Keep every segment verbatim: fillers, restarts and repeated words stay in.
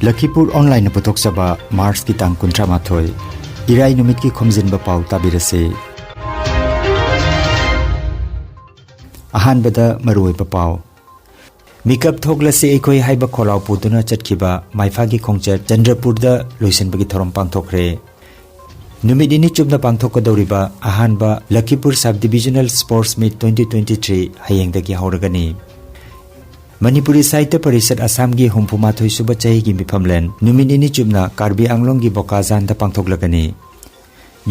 ꯂꯈꯤꯄꯨꯔ ꯑꯣꯟꯂꯥꯏꯟꯅ ꯄꯨꯊꯣꯛꯆꯕ ꯃꯥꯔꯆꯀꯤ ꯇꯥꯡ ꯀꯨꯟꯊ꯭ꯔꯥ ꯃꯥꯊꯣꯏ, ꯏꯔꯥꯏ ꯅꯨꯃꯤꯠꯀꯤ ꯈꯣꯝꯖꯤꯟꯕ ꯄꯥꯎ ꯇꯥꯕꯤꯔꯁꯤ꯫ ꯑꯍꯥꯟꯕꯗ ꯃꯔꯨꯑꯣꯏꯕ ꯄꯥꯎ꯫ ꯃꯤꯀꯞ ꯊꯣꯛꯂꯁꯤ ꯑꯩꯈꯣꯏ ꯍꯥꯏꯕ ꯈꯣꯜꯂꯥꯎ ꯄꯨꯗꯨꯅ ꯆꯠꯈꯤꯕ ꯃꯥꯏꯐꯥꯒꯤ ꯈꯣꯡꯆꯠ ꯆꯟꯗ꯭ꯔꯄꯨꯔꯗ ꯂꯣꯏꯁꯤꯟꯕꯒꯤ ꯊꯧꯔꯝ ꯄꯥꯡꯊꯣꯛꯈ꯭ꯔꯦ꯫ ꯅꯨꯃꯤꯠ ꯅꯤꯅꯤ ꯆꯨꯞꯅ ꯄꯥꯡꯊꯣꯛꯀꯗꯧꯔꯤꯕ ꯑꯍꯥꯟꯕ ꯂꯈꯤꯄꯨꯔ Sub Divisional Sports Meet twenty twenty three ꯍꯌꯦꯡꯗꯒꯤ ꯍꯧꯔꯒꯅꯤ꯫ ꯃꯅꯤꯄꯨꯔꯤ ꯁꯥꯍꯤꯇ꯭ꯌ ꯄꯔꯤꯁꯠ ꯑꯁꯥꯝꯒꯤ ꯍꯨꯝꯐꯨ ꯃꯥꯊꯣꯏ ꯁꯨꯕ ꯆꯍꯤꯒꯤ ꯃꯤꯐꯝꯂꯦꯟ ꯅꯨꯃꯤꯠ ꯅꯤꯅꯤ ꯆꯨꯞꯅ ꯀꯥꯔꯕꯤ ꯑꯪꯂꯣꯡꯒꯤ ꯕꯣꯀꯥꯖꯥꯟꯗ ꯄꯥꯡꯊꯣꯛꯂꯒꯅꯤ꯫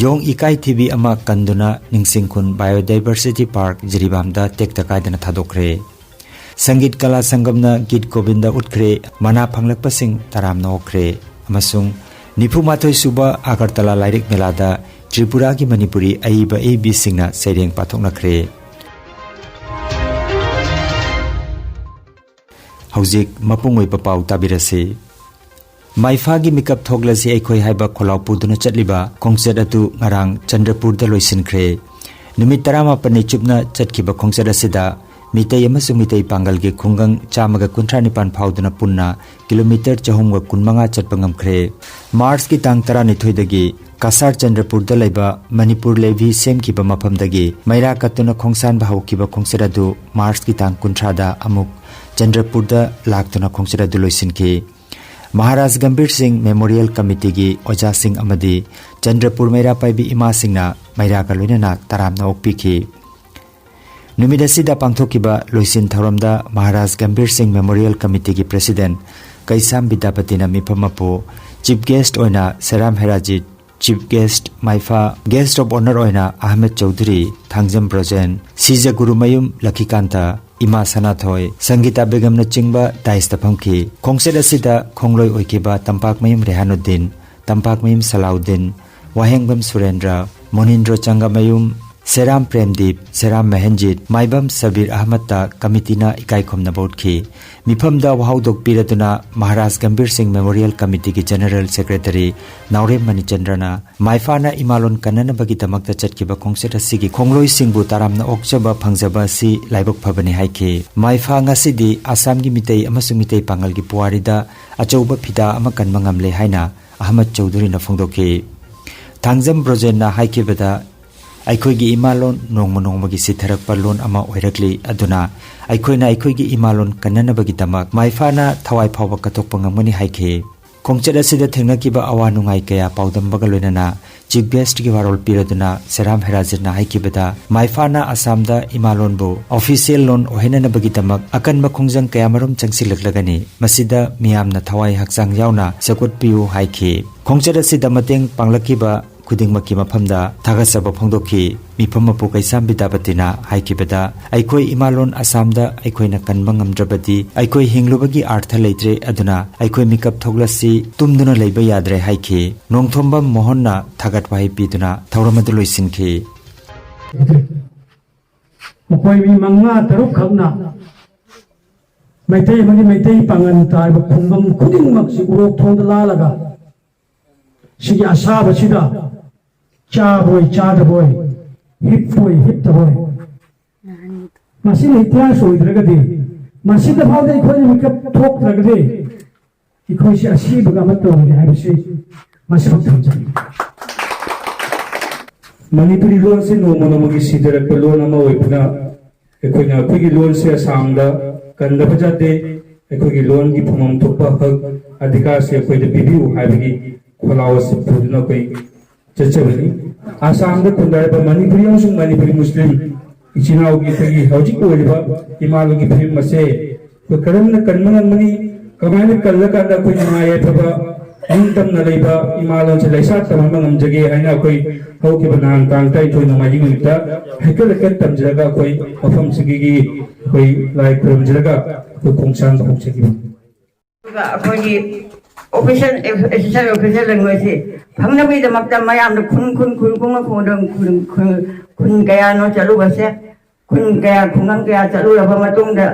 ꯌꯣꯡ ꯏꯀꯥꯏ ꯊꯤꯕꯤ ꯑꯃ ꯀꯟꯗꯨꯅ ꯅꯤꯡꯁꯤꯡ ꯈꯨꯟ Biodiversity Park ꯖꯤꯔꯤꯕꯥꯝꯗ ꯇꯦꯛꯇ ꯀꯥꯏꯗꯅ ꯊꯥꯗꯣꯛꯈ꯭ꯔꯦ꯫ ꯁꯪꯒꯤꯠ ꯀꯂꯥ ꯁꯪꯒꯝꯅ ꯒꯤꯠ ꯒꯣꯕꯤꯟꯗ ꯎꯠꯈ꯭ꯔꯦ, ꯃꯅꯥ ꯐꯪꯂꯛꯄꯁꯤꯡ ꯇꯔꯥꯝꯅ ꯑꯣꯛꯈ꯭ꯔꯦ꯫ ꯑꯃꯁꯨꯡ ꯅꯤꯐꯨ ꯃꯥꯊꯣꯏ ꯁꯨꯕ ꯑꯒꯔꯇꯂꯥ ꯂꯥꯏꯔꯤꯛ ꯃꯦꯂꯥꯗ ꯇ꯭ꯔꯤꯄꯨꯔꯥꯒꯤ ꯃꯅꯤꯄꯨꯔꯤ ꯑꯏꯕ ꯑꯏꯕꯤꯁꯤꯡꯅ ꯁꯩꯔꯦꯡ ꯄꯥꯊꯣꯛꯅꯈ꯭ꯔꯦ꯫ ꯍꯧꯖꯤꯛ ꯃꯄꯨꯡ ꯑꯣꯏꯕ ꯄꯥꯎ ꯇꯥꯕꯤꯔꯁꯤ꯫ ꯃꯥꯏꯐꯥꯒꯤ ꯃꯤꯀꯞ ꯊꯣꯛꯂꯁꯤ ꯑꯩꯈꯣꯏ ꯍꯥꯏꯕ ꯈꯣꯜꯂꯥꯎ ꯄꯨꯗꯨꯅ ꯆꯠꯂꯤꯕ ꯈꯣꯡꯆꯠ ꯑꯗꯨ ꯉꯔꯥꯡ ꯆꯟꯗ꯭ꯔꯄꯨꯔꯗ ꯂꯣꯏꯁꯤꯟꯈ꯭ꯔꯦ꯫ ꯅꯨꯃꯤꯠ ꯇꯔꯥꯃꯥꯄꯟꯅꯤ ꯆꯨꯞꯅ ꯆꯠꯈꯤꯕ ꯈꯣꯡꯆꯠ ꯑꯁꯤꯗ ꯃꯤꯇꯩ ꯑꯃꯁꯨꯡ ꯃꯤꯇꯩ ꯄꯥꯡꯒꯜꯒꯤ ꯈꯨꯡꯒꯪ ꯆꯥꯝꯃꯒ ꯀꯨꯟꯊ꯭ꯔꯥ ꯅꯤꯄꯥꯟ ꯐꯥꯎꯗꯨꯅ ꯄꯨꯟꯅ ꯀꯤꯂꯣꯃꯤꯇꯔ ꯆꯍꯨꯝꯒ ꯀꯨꯟꯃꯉꯥ ꯆꯠꯄ ꯉꯝꯈ꯭ꯔꯦ꯫ ꯃꯥꯔꯆꯀꯤ ꯇꯥꯡ ꯇꯔꯥꯅꯤꯊꯣꯏꯗꯒꯤ ꯀꯁꯥꯔ ꯆꯟꯗ꯭ꯔꯄꯨꯔꯗ ꯂꯩꯕ ꯃꯅꯤꯄꯨꯔ ꯂꯦꯚꯤ ꯁꯦꯝꯈꯤꯕ ꯃꯐꯝꯗꯒꯤ ꯃꯩꯔꯥ ꯀꯠꯇꯨꯅ ꯈꯣꯡꯁꯥꯟꯕ ꯍꯧꯈꯤꯕ ꯈꯣꯡꯆꯠ ꯑꯗꯨ ꯃꯥꯔꯆꯀꯤ ꯇꯥꯡ ꯀꯨꯟꯊ꯭ꯔꯥꯗ ꯑꯃꯨꯛ ꯆꯟꯗ꯭ꯔꯄꯨꯔꯗ ꯂꯥꯛꯇꯨꯅ ꯈꯣꯡꯆꯠ ꯑꯗꯨ ꯂꯣꯏꯁꯤꯟꯈꯤ꯫ ꯃꯍꯥꯔꯥꯖ ꯒꯝꯚꯤꯔ ꯁꯤꯡ ꯃꯦꯃꯣꯔꯤꯌꯦꯜ ꯀꯃꯤꯇꯤꯒꯤ ꯑꯣꯖꯥꯁꯤꯡ ꯑꯃꯗꯤ ꯆꯟꯗ꯭ꯔꯄꯨꯔ ꯃꯩꯔꯥ ꯄꯥꯏꯕꯤ ꯏꯃꯥꯁꯤꯡꯅ ꯃꯩꯔꯥꯒ ꯂꯣꯏꯅꯅ ꯇꯔꯥꯝꯅ ꯑꯣꯛꯄꯤꯈꯤ꯫ ꯅꯨꯃꯤꯠ ꯑꯁꯤꯗ ꯄꯥꯡꯊꯣꯛꯈꯤꯕ ꯂꯣꯏꯁꯤꯟ ꯊꯧꯔꯝꯗ ꯃꯍꯥꯔꯥꯖ ꯒꯝꯚꯤꯔ ꯁꯤꯡ ꯃꯦꯃꯣꯔꯤꯌꯦꯜ ꯀꯃꯤꯇꯤꯒꯤ ꯄ꯭ꯔꯦꯁꯤꯗꯦꯟꯠ ꯀꯩꯁꯥꯝ ꯕꯤꯗ꯭ꯌꯥꯄꯇꯤꯅ ꯃꯤꯐꯝ ꯃꯄꯨ, ꯆꯤꯐ ꯒꯦꯁ꯭ꯠ ꯑꯣꯏꯅ Seram Herajit, chief guest Maipha, guest of honour ꯑꯣꯏꯅ ꯑꯍꯃꯦꯗ ꯆꯧꯙꯨꯔꯤ, ꯊꯥꯡꯖꯝ ꯕ꯭ꯔꯣꯖꯦꯟ, ꯁꯤꯖꯒꯨꯔꯨꯃꯌꯨꯝ ꯂꯈꯤꯀꯥꯟꯇ, ꯏꯃꯥ ꯁꯅꯥꯊꯣꯏ, ꯁꯪꯒꯤꯇꯥ ꯕꯦꯒꯝꯅ ꯆꯤꯡꯕ ꯗꯥꯏꯁꯇ ꯐꯝꯈꯤ꯫ ꯈꯣꯡꯆꯠ ꯑꯁꯤꯗ ꯈꯣꯡꯂꯣꯏ ꯑꯣꯏꯈꯤꯕ ꯇꯝꯄꯥꯛꯃꯌꯨꯝ ꯔꯦꯍꯥꯅꯨꯗꯤꯟ, ꯇꯝꯄꯥꯛꯃꯌꯨꯝ ꯁꯂꯥꯎꯗꯤꯟ, ꯋꯥꯍꯦꯡꯕꯝ ꯁꯨꯔꯦꯟꯗ꯭ꯔ, ꯃꯣꯅꯤꯟꯗ꯭ꯔꯣ ꯆꯪꯒꯃꯌꯨꯝ, ꯁꯦꯔꯥꯝ ꯄ꯭ꯔꯦꯝꯗꯤꯞ, ꯁꯦꯔꯥꯝ ꯃꯍꯦꯟꯖꯤꯠ, ꯃꯥꯏꯕꯝ ꯁꯕꯤꯔ ꯑꯍꯃꯠꯇ ꯀꯃꯤꯇꯤꯅ ꯏꯀꯥꯏ ꯈꯨꯝꯅꯕ ꯎꯠꯈꯤ꯫ ꯃꯤꯐꯝꯗ ꯋꯥꯍꯧꯗꯣꯛ ꯄꯤꯔꯗꯨꯅ ꯃꯍꯥꯔꯥꯖ ꯒꯝꯚꯤꯔ ꯁꯤꯡ ꯃꯦꯃꯣꯔꯤꯌꯦꯜ ꯀꯃꯤꯇꯤꯒꯤ ꯖꯦꯅꯔꯦꯜ ꯁꯦꯀ꯭ꯔꯦꯇꯔꯤ ꯅꯥꯎꯔꯦꯝ ꯃꯅꯤꯆꯟꯗ꯭ꯔꯅ ꯃꯥꯏꯐꯥꯅ ꯏꯃꯥꯂꯣꯟ ꯀꯟꯅꯅꯕꯒꯤꯗꯃꯛꯇ ꯆꯠꯈꯤꯕ ꯈꯣꯡꯆꯠ ꯑꯁꯤꯒꯤ ꯈꯣꯡꯂꯣꯏꯁꯤꯡꯕꯨ ꯇꯔꯥꯝꯅ ꯑꯣꯛꯆꯕ ꯐꯪꯖꯕ ꯑꯁꯤ ꯂꯥꯏꯕꯛ ꯐꯕꯅꯤ ꯍꯥꯏꯈꯤ꯫ ꯃꯥꯏꯐꯥ ꯉꯁꯤꯗꯤ ꯑꯁꯥꯝꯒꯤ ꯃꯤꯇꯩ ꯑꯃꯁꯨꯡ ꯃꯤꯇꯩ ꯄꯥꯉꯜꯒꯤ ꯄꯨꯋꯥꯔꯤꯗ ꯑꯆꯧꯕ ꯐꯤꯗꯥ ꯑꯃ ꯀꯟꯕ ꯉꯝꯂꯦ ꯍꯥꯏꯅ ꯑꯍꯃꯠ ꯆꯧꯙꯨꯔꯤꯅ ꯐꯣꯡꯗꯣꯛꯈꯤ꯫ ꯊꯥꯡꯖꯝ ꯕ꯭ꯔꯣꯖꯦꯟꯅ ꯍꯥꯏꯈꯤꯕꯗ, ꯑꯩꯈꯣꯏꯒꯤ ꯏꯃꯥꯂꯣꯟ ꯅꯣꯡꯃ ꯅꯣꯡꯃꯒꯤ ꯁꯤꯊꯔꯛꯄ ꯂꯣꯟ ꯑꯃ ꯑꯣꯏꯔꯛꯂꯤ꯫ ꯑꯗꯨꯅ ꯑꯩꯈꯣꯏꯅ ꯑꯩꯈꯣꯏꯒꯤ ꯏꯃꯥꯂꯣꯟ ꯀꯟꯅꯅꯕꯒꯤꯗꯃꯛ ꯃꯥꯏꯐꯥꯅ ꯊꯋꯥꯏ ꯐꯥꯎꯕ ꯀꯠꯊꯣꯛꯄ ꯉꯝꯒꯅꯤ ꯍꯥꯏꯈꯤ꯫ ꯈꯣꯡꯆꯠ ꯑꯁꯤꯗ ꯊꯦꯡꯅꯈꯤꯕ ꯑꯋꯥ ꯅꯨꯡꯉꯥꯏ ꯀꯌꯥ ꯄꯥꯎꯗꯝꯕꯒ ꯂꯣꯏꯅꯅ ꯆꯤꯐ ꯒꯦꯁ꯭ꯠꯀꯤ ꯋꯥꯔꯣꯜ ꯄꯤꯔꯗꯨꯅ ꯁꯦꯔꯥꯝ ꯍꯦꯔꯥꯖꯤꯠꯅ ꯍꯥꯏꯈꯤꯕꯗ, ꯃꯥꯏꯐꯥꯅ ꯑꯁꯥꯝꯗ ꯏꯃꯥꯂꯣꯟꯕꯨ ꯑꯣꯐꯤꯁꯤꯌꯦꯜ ꯂꯣꯟ ꯑꯣꯏꯍꯟꯅꯅꯕꯒꯤꯗꯃꯛ ꯑꯀꯟꯕ ꯈꯣꯡꯖꯪ ꯀꯌꯥꯃꯔꯨꯝ ꯆꯪꯁꯤꯜꯂꯛꯂꯒꯅꯤ꯫ ꯃꯁꯤꯗ ꯃꯤꯌꯥꯝꯅ ꯊꯋꯥꯏ ꯍꯛꯆꯥꯡ ꯌꯥꯎꯅ ꯁꯧꯒꯠꯄꯤꯌꯨ ꯍꯥꯏꯈꯤ꯫ ꯈꯣꯡꯆꯠ ꯑꯁꯤꯗ ꯃꯇꯦꯡ ꯄꯥꯡꯂꯛꯈꯤꯕ ꯈꯨꯗꯤꯡꯃꯛꯀꯤ ꯃꯐꯝꯗ ꯊꯥꯒꯠꯆꯕ ꯐꯣꯡꯗꯣꯛꯈꯤ꯫ ꯃꯤꯐꯝ ꯃꯄꯨ ꯀꯩꯁꯥꯝ ꯕꯤꯗ꯭ꯌꯥꯄꯇꯤꯅ ꯍꯥꯏꯈꯤꯕꯗ, ꯑꯩꯈꯣꯏ ꯏꯃꯥꯂꯣꯟ ꯑꯁꯥꯝꯗ ꯑꯩꯈꯣꯏꯅ ꯀꯟꯕ ꯉꯝꯗ꯭ꯔꯕꯗꯤ ꯑꯩꯈꯣꯏ ꯍꯤꯡꯂꯨꯕꯒꯤ ꯑꯥꯔꯊ ꯂꯩꯇ꯭ꯔꯦ꯫ ꯑꯗꯨꯅ ꯑꯩꯈꯣꯏ ꯃꯤꯀꯞ ꯊꯣꯛꯂꯁꯤ, ꯇꯨꯝꯗꯨꯅ ꯂꯩꯕ ꯌꯥꯗ꯭ꯔꯦ ꯍꯥꯏꯈꯤ꯫ ꯅꯣꯡꯊꯣꯝꯕꯝ ꯃꯣꯍꯟꯅ ꯊꯥꯒꯠ ꯋꯥꯍꯩ ꯄꯤꯗꯨꯅ ꯊꯧꯔꯝ ꯑꯗꯨ ꯂꯣꯏꯁꯤꯟꯈꯤ꯫ ꯃꯈꯣꯏ ꯃꯤ ꯃꯉꯥ ꯇꯔꯨꯛ ꯈꯛꯅ ꯃꯩꯇꯩ ꯑꯃꯗꯤ ꯃꯩꯇꯩ ꯄꯥꯉꯟ ꯇꯥꯔꯤꯕ ꯈꯨꯡꯒꯪ ꯈꯨꯗꯤꯡꯃꯛꯁꯤ ꯎꯔꯣꯛ ꯊꯣꯡꯗ ꯂꯥꯜꯂꯒ ꯁꯤꯒꯤ ꯑꯁꯥꯕꯁꯤꯗ ꯆꯥꯕꯣꯏ ꯆꯥꯗꯕꯣꯏ, ꯍꯤꯞꯄꯣꯏ ꯍꯤꯞꯇꯕꯣꯏ, ꯃꯁꯤꯅ ꯏꯇꯤꯍꯥꯁ ꯑꯣꯏꯗ꯭ꯔꯒꯗꯤ, ꯃꯁꯤꯗ ꯐꯥꯎꯗ ꯑꯩꯈꯣꯏꯅ ꯃꯤꯀꯞ ꯊꯣꯛꯇ꯭ꯔꯒꯗꯤ ꯑꯩꯈꯣꯏꯁꯦ ꯑꯁꯤꯕꯒ ꯑꯃꯠꯇ ꯑꯣꯏꯔꯦ ꯍꯥꯏꯕꯁꯤ ꯃꯁꯤꯃꯛ ꯊꯝꯖꯒꯦ꯫ ꯃꯅꯤꯄꯨꯔꯤ ꯂꯣꯟꯁꯤ ꯅꯣꯡꯃ ꯅꯣꯡꯃꯒꯤ ꯁꯤꯊꯔꯛꯄ ꯂꯣꯟ ꯑꯃ ꯑꯣꯏꯕꯅ ꯑꯩꯈꯣꯏꯅ ꯑꯩꯈꯣꯏꯒꯤ ꯂꯣꯟꯁꯦ ꯑꯁꯥꯝꯗ ꯀꯟꯗꯕ ꯌꯥꯗꯦ꯫ ꯑꯩꯈꯣꯏꯒꯤ ꯂꯣꯟꯒꯤ ꯐꯪꯐꯝ ꯊꯣꯛꯄ ꯍꯛ ꯑꯙꯤꯀꯥꯔꯁꯦ ꯑꯩꯈꯣꯏꯗ ꯄꯤꯕꯤꯌꯨ ꯍꯥꯏꯕꯒꯤ ꯈꯣꯜꯂꯥꯎ ꯑꯁꯤ ꯄꯨꯗꯨꯅ ꯑꯩꯈꯣꯏ ꯆꯠꯆꯕꯅꯤ꯫ ꯑꯁꯥꯝꯗ ꯈꯨꯟꯗꯥꯔꯤꯕ ꯃꯅꯤꯄꯨꯔꯤ ꯑꯃꯁꯨꯡ ꯃꯅꯤꯄꯨꯔꯤ ꯃꯨꯁꯂꯤꯝ ꯏꯆꯤꯟ ꯏꯅꯥꯎꯒꯤ ꯑꯩꯈꯣꯏꯒꯤ ꯍꯧꯖꯤꯛ ꯑꯣꯏꯔꯤꯕ ꯏꯃꯥꯂꯣꯟꯒꯤ ꯐꯤꯕꯝ ꯑꯁꯦ ꯑꯩꯈꯣꯏ ꯀꯔꯝꯅ ꯀꯟꯕ ꯉꯝꯒꯅꯤ? ꯀꯃꯥꯏꯅ ꯀꯜꯂꯀꯥꯟꯗ ꯑꯩꯈꯣꯏ ꯅꯨꯡꯉꯥꯏ ꯌꯥꯏꯐꯕ, ꯅꯤꯡꯇꯝꯅ ꯂꯩꯕ ꯏꯃꯥꯂꯣꯟꯁꯦ ꯂꯩꯁꯥ ꯇꯝꯍꯟꯕ ꯉꯝꯖꯒꯦ ꯍꯥꯏꯅ ꯑꯩꯈꯣꯏ ꯍꯧꯈꯤꯕ ꯅꯍꯥꯟ ꯇꯥꯡ ꯇꯔꯥꯅꯤꯊꯣꯏ ꯅꯣꯡꯃꯥꯏꯖꯤꯡ ꯅꯨꯃꯤꯠꯇ ꯍꯩꯀꯠ ꯂꯩꯀꯠ ꯇꯝꯖꯔꯒ ꯑꯩꯈꯣꯏ ꯃꯐꯝꯁꯤꯒꯤ ꯑꯩꯈꯣꯏ ꯂꯥꯏ ꯈꯨꯔꯨꯝꯖꯔꯒ ꯑꯩꯈꯣꯏ ꯈꯣꯡꯁꯥꯟꯕ ꯍꯧꯖꯈꯤꯕꯅꯤ꯫ ꯑꯗꯨꯒ ꯑꯩꯈꯣꯏꯒꯤ official, assistant official languageꯁꯤ ꯐꯪꯅꯕꯒꯤꯗꯃꯛꯇ ꯃꯌꯥꯝꯅ ꯈꯨꯟ ꯈꯨꯟ ꯈꯨꯟ ꯈꯨꯟ ꯈꯨꯟ ꯈꯨꯟ ꯈꯨꯟ ꯈꯨꯟ ꯀꯌꯥꯅꯣ ꯆꯠꯂꯨꯕꯁꯦ, ꯈꯨꯟ ꯀꯌꯥ, ꯈꯨꯡꯒꯪ ꯀꯌꯥ ꯆꯠꯂꯨꯔꯕ ꯃꯇꯨꯡꯗ,